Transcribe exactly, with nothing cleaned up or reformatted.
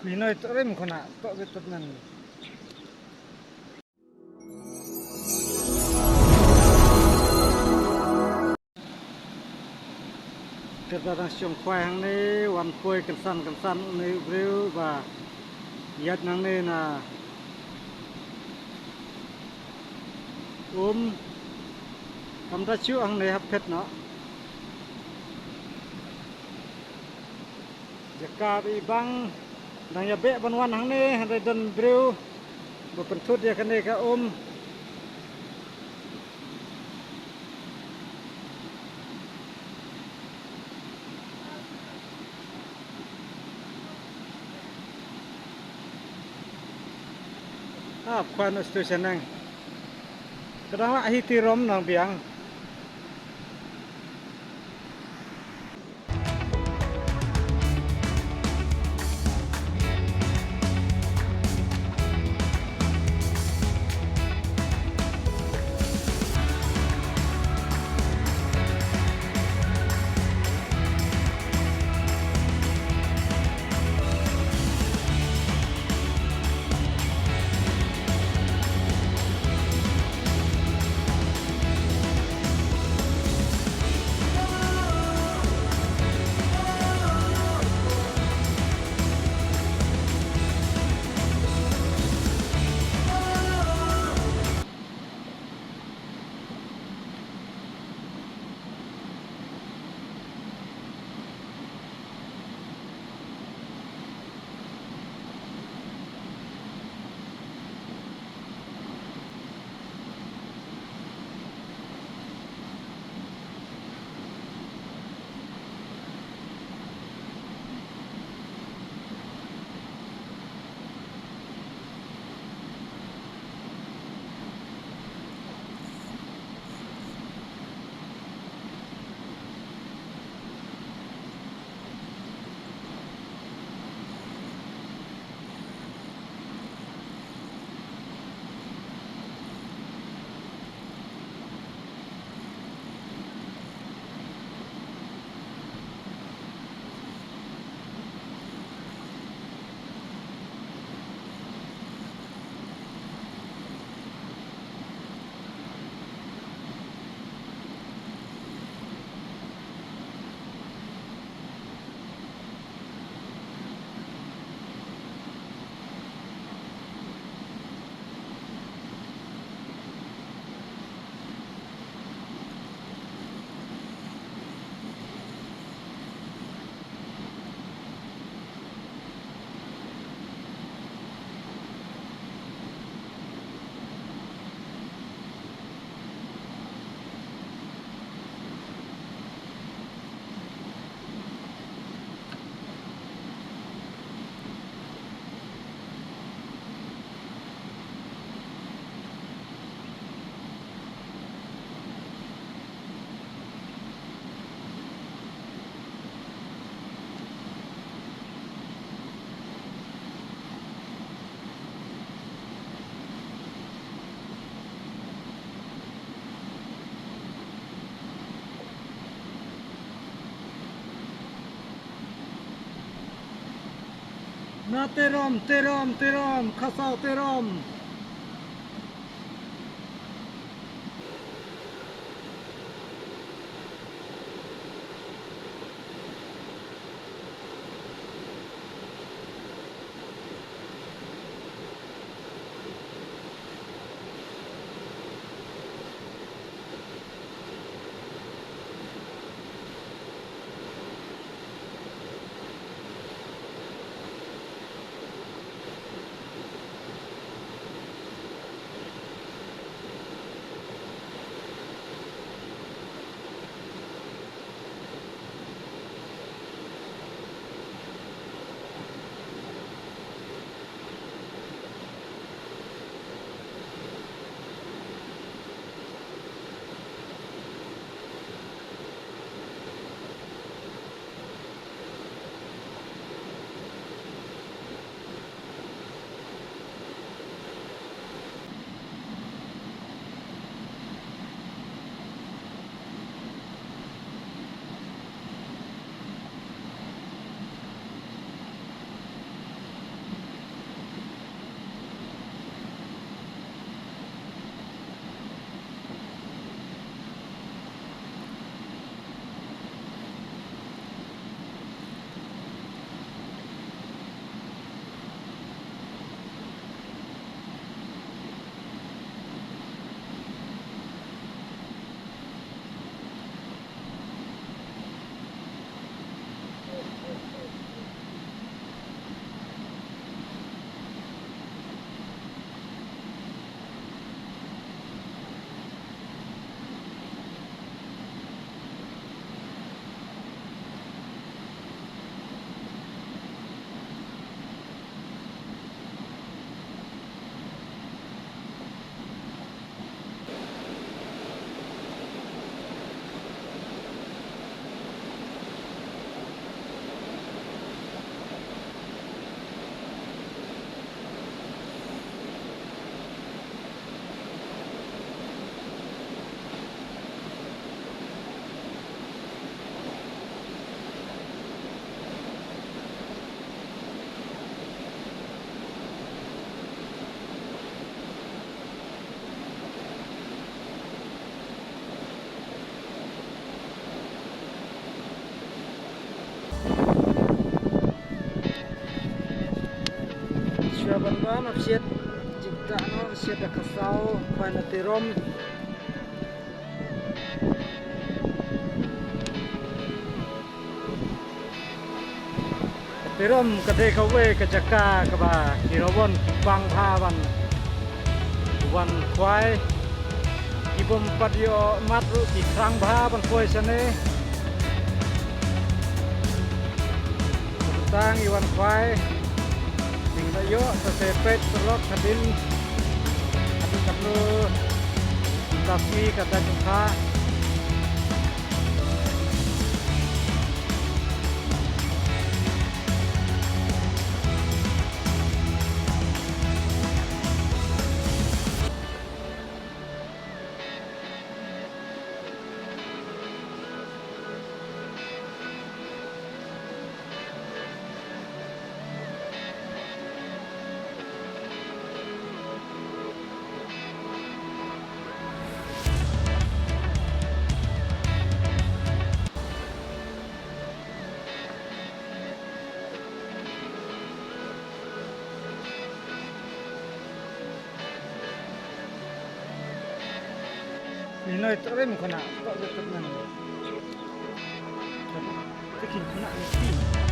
Phi noi to rem khona to bit to nan. Kata dang shong khwai hangne, wan poi kynsan kynsan une u briew ba ïaid nangne na um. Kam da shu hangne hap phet noh. Jaka ba i bang dang ïa beh ban wan hangne, hynrei don briew ba pynthut ïa kane ka um. Ap kwan u stu shaneng. Ka dang lah hi ti rom nang biang. Na Terom, Terom, Terom, Khasaw Terom. Ba na psiat jingta na psiat da ka saw ba na tirom. Tirom ka dei kawei ka jaka kaba ki rawon ki pang bha ban wan khwai. Ki bym pat ïoh mat ruh ki khrang bha ban khwai shane. Tang i wan khwai. Ning da ïoh sa se pet sa lok hadin. Hadin katno. Tapi kata jaka. Ni noi trim khana, tak betul nan. Tikin khana ni.